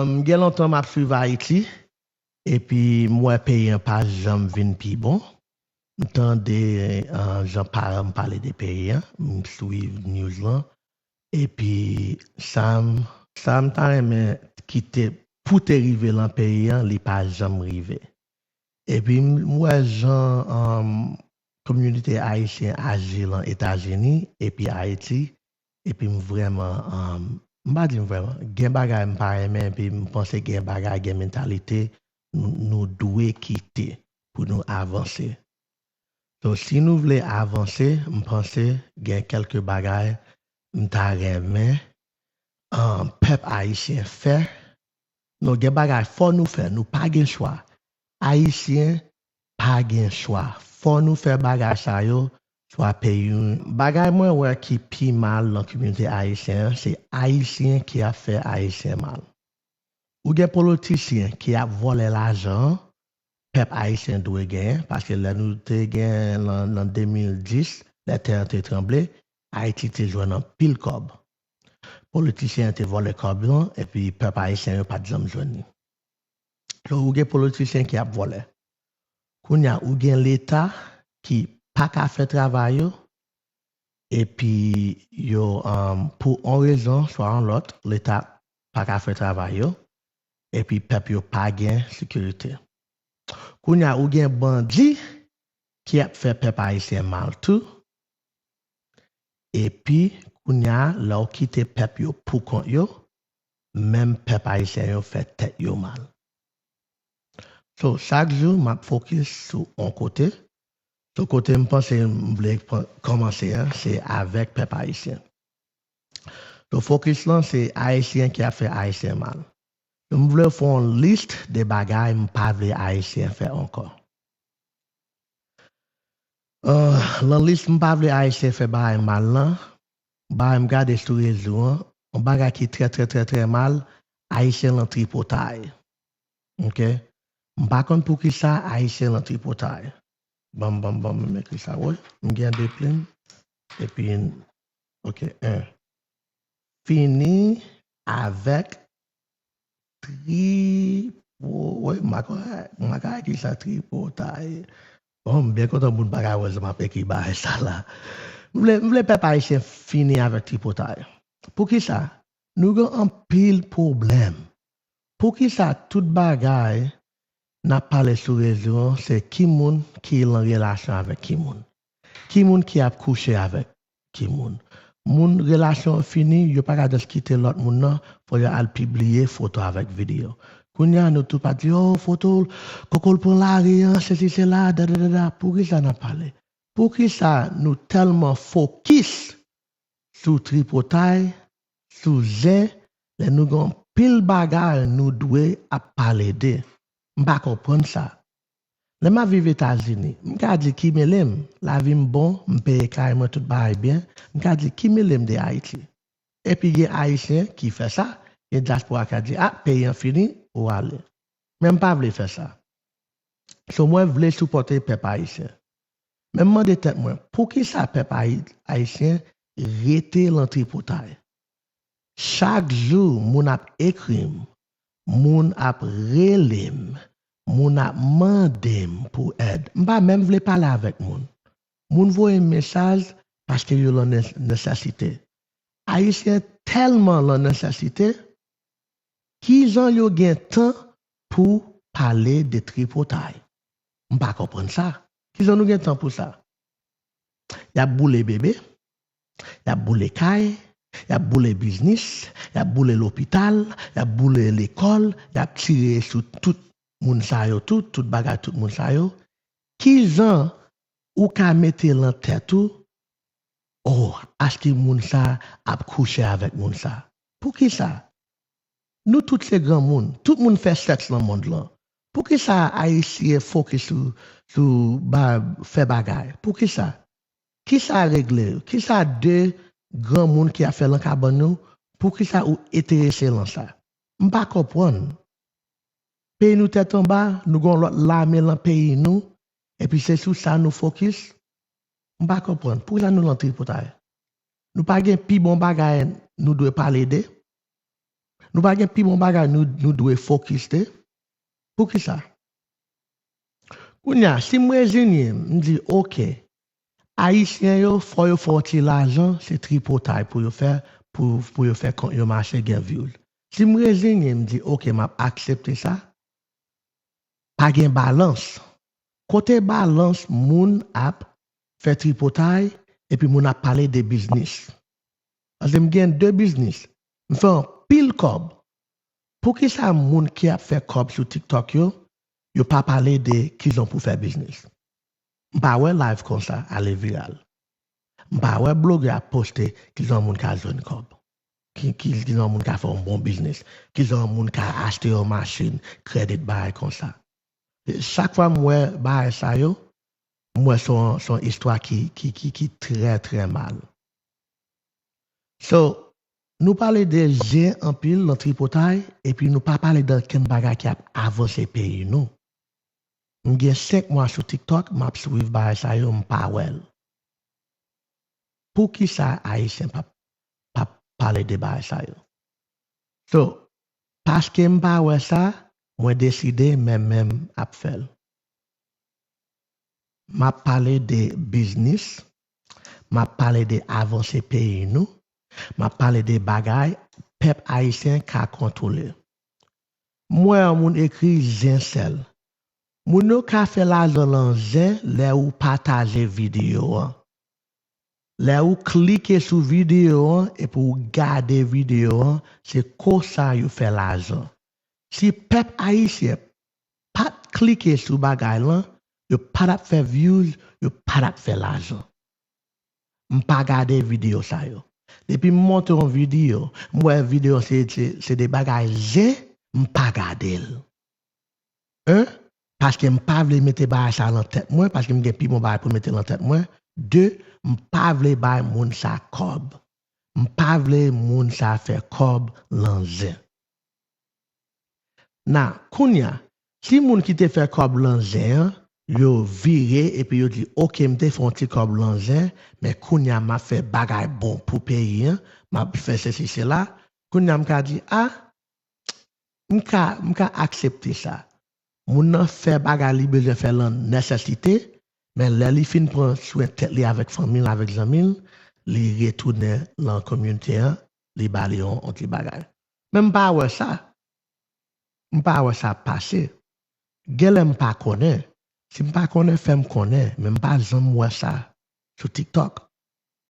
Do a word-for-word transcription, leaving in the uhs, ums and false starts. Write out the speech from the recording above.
M gen lontan m ap swiv Ayiti, epi m wè peyi an pa janm vin pi bon. M tande uh, jan paran m pale de peyi an, m swiv news lan, epi sa m sa m ta renmen ki te pou te rive lan peyi an, li pa janm rive. Epi m wè jan um, kominote ayisyen aji lan Etazini epi Ayiti, epi m vrèman, um, m pa di m vrèman, gen bagay m pa renmen, epi m panse gen bagay, gen mentalite nou, nou dwe kite pou nou avanse. So, si nou vle avanse, m panse gen kèlke bagay m ta renmen um, pèp ayisyen fè. Non, gen bagay fò nou fè, nou pa gen chwa. Ayisyen pa gen chwa. Fò nou fè bagay sa yo, swa peyi nou. Bagay mwen wè ki pi mal nan kominote ayisyen an, se Ayisyen ki ap fè Ayisyen mal. Ou gen politisyen ki ap vòlè lajan an, pèp ayisyen dwe genyen, paske lè nou te gen nan, nan de mil dis, lè tè an te tranble, Ayiti te jwenn anpil kòb. Politisyen yo te vòlè kòb lan, epi pèp ayisyen yo pa t janm jwenn li. So, ou gen politisyen ki ap vòlè. Kounye a, ou gen Leta ki pa ka fè travay yo, epi yo, um, pou yon rezon, swa yon lòt, Leta pa ka fè travay yo, epi pèp yo pa gen sekirite. Kounye a, ou gen bandi ki ap fè pèp ayisyen mal tou, epi kounye a, lè w kite pèp yo pou kont yo, menm pèp ayisyen yo fè tèt yo mal. So, chak jou, m ap fokis sou yon kote. So, kote m panse m vle pran- kòmanse an, se avèk pèp ayisyen. So, fokis lan, se Ayisyen ki ap fè Ayisyen mal. So, m vle fè yon lis de bagay m pa vle Ayisyen fè ankò. Uh, lan lis m pa vle Ayisyen fè bagay mal lan, bagay m gade sou rezo an, yon bagay ki trè, trè, trè, trè mal, Ayisyen lan tripotay. Ok? M pa konn poukisa Ayisyen lan tripotay. Ban m, ban m, ban m, m ekri sa, wi. M gen de plim. Epi, ok, en. Fini avèk tripo-, wi, m pa konn, m pa ka ekri sa, tripotay. Bon, m byen kontan moun pa ka wè jan m ap ekri bagay sa la. M vle, m vle pèp ayisyen fini avèk tripotay. Poukisa? Nou gen anpil pwoblèm. Poukisa tout bagay n ap pale sou rezo an, se ki moun ki lan relasyon avèk ki moun? Ki moun ki ap kouche avèk ki moun? Moun relasyon an fini, yo pa ka just kite lòt moun nan, fò yo al pibliye foto avèk videyo. Kounye a, nou tout pa di, oh, foto, koko l pran lari an, sesi, sela, dadadada. Poukisa n ap pale? Poukisa nou tèlman fokis sou tripotay, sou zen, lè nou gen anpil bagay nou dwe ap pale de? M pa konprann sa. Lè m ap viv Etazini, m ka di ki mele m, lavi m bon, m peye kay mwen, tout bagay byen, m ka di ki mele m de Ayiti. Epi gen Ayisyen ki fè sa, gen dyaspora ki ka di, ah, peyi an fini, ou ale. Men m pa vle fè sa. So, mwen vle sipòte pèp ayisyen. Men m mande tèt mwen, poukisa pèp ayi- ayisyen rete lan tripotay? Chak jou, moun ap ekri m, moun ap rele m, moun ap mande m pou èd. M pa menm vle pale avèk moun. Moun voye m mesaj paske yo lan nè- nesesite. Ayisyen tèlman lan nesesite, ki jan yo gen tan pou pale de tripotay? M pa konprann sa. Ki jan nou gen tan pou sa? Y ap boule bebe, y ap boule kay, y ap boule biznis, y ap boule lopital, y ap boule lekòl, y ap tire sou tout moun sa yo tou, tout bagay tout moun sa yo. Ki jan ou ka mete lan tèt ou, oh, èske moun sa ap kouche avèk moun sa? Poukisa? Nou tout se granmoun. Tout moun fè sèks lan mond lan. Poukisa Ayisyen fokis sou, sou ba, fè bagay? Poukisa? Kisa regle yo? Kisa de granmoun ki ap fè lan kabann yo? Poukisa ou enterese lan sa? M pa konprann. Peyi nou tèt anba, nou gen yon lòt lame lan peyi nou, epi se sou sa nou fokis. M pa konprann. Poukisa nou lan tripotay? Nou pa gen pi bon bagay nou dwe pale de? Nou pa gen pi bon bagay nou, nou dwe fokis te? Poukisa? Kounye a, si m reziyen m, m di, oke, Ayisyen yo, fò yo fè yon ti lajan, se tripotay pou yo fè, pou, pou yo fè kont yo mache gen views. Si m reziyen m, m di, oke, m ap aksepte sa, pa gen balans. Kote balans moun ap fè tripotay epi moun ap pale de biznis? Paske m gen de biznis. M fè anpil kòb. Poukisa moun ki ap fè kòb sou TikTok yo, yo pa pale de kijan pou fè biznis? M pa wè live konsa ale viral. M pa wè blogè ap poste kijan moun ka jwenn kòb. Ki, ki, kijan moun ka fè yon bon biznis. Kijan moun ka achte yon machin, kredi, bagay konsa. Chak fwa m wè bagay sa yo, m wè se yon, se yon istwa ki, ki, ki, ki trè, trè mal. So, nou pale de zen anpil nan tripotay, epi nou pa pale de okenn bagay ki ap avanse peyi nou. M gen senk mwa sou TikTok, m ap swiv bagay sa yo, m pa wè l. Poukisa Ayisyen p ap, p ap pale de bagay sa yo? So, paske m pa wè sa, mwen deside men menm ap fè l. M ap pale de biznis, m ap pale de avanse peyi nou, m ap pale de bagay pèp ayisyen ka kontwole. M wè yon moun ekri zen sèl. Moun yo ka fè lajan nan zen lè ou pataje videyo an. Lè ou klike sou videyo an epi ou gade videyo an, se konsa yo fè lajan. Si pèp ayisyen pa t klike sou bagay lan, yo pa t ap fè views, yo pa t ap fè lajan. M pa gade videyo sa yo. Depi m monte yon videyo, m wè videyo se, se, se de bagay zen, m pa gade l. En, paske m pa vle mete bagay sa nan tèt mwen, paske m gen pi bon bagay pou mete nan tèt mwen. De, m pa vle bay moun sa kòb. M pa vle moun sa fè kòb lan zen. Na, kounye a, si moun ki te fè kòb lan zen an, yo vire epi yo di, oke, m te fè yon ti kòb lan zen, men kounye a m ap fè bagay bon pou peyi an, m ap fè sesi sela, kounye a m ka di, a, m ka, m ka aksepte sa. Moun nan fè bagay li bezwen fè lan nèsesite, men lè li fin pran swen tèt li avèk fanmi l, avèk zanmi l, li retounen lan kominote an, li ba li yon, yon ti bagay. Men m pa wè sa. M pa wè sa pase. Genlè m pa konnen. Si m pa konnen, fè m konnen, men m pa janm wè sa sou TikTok.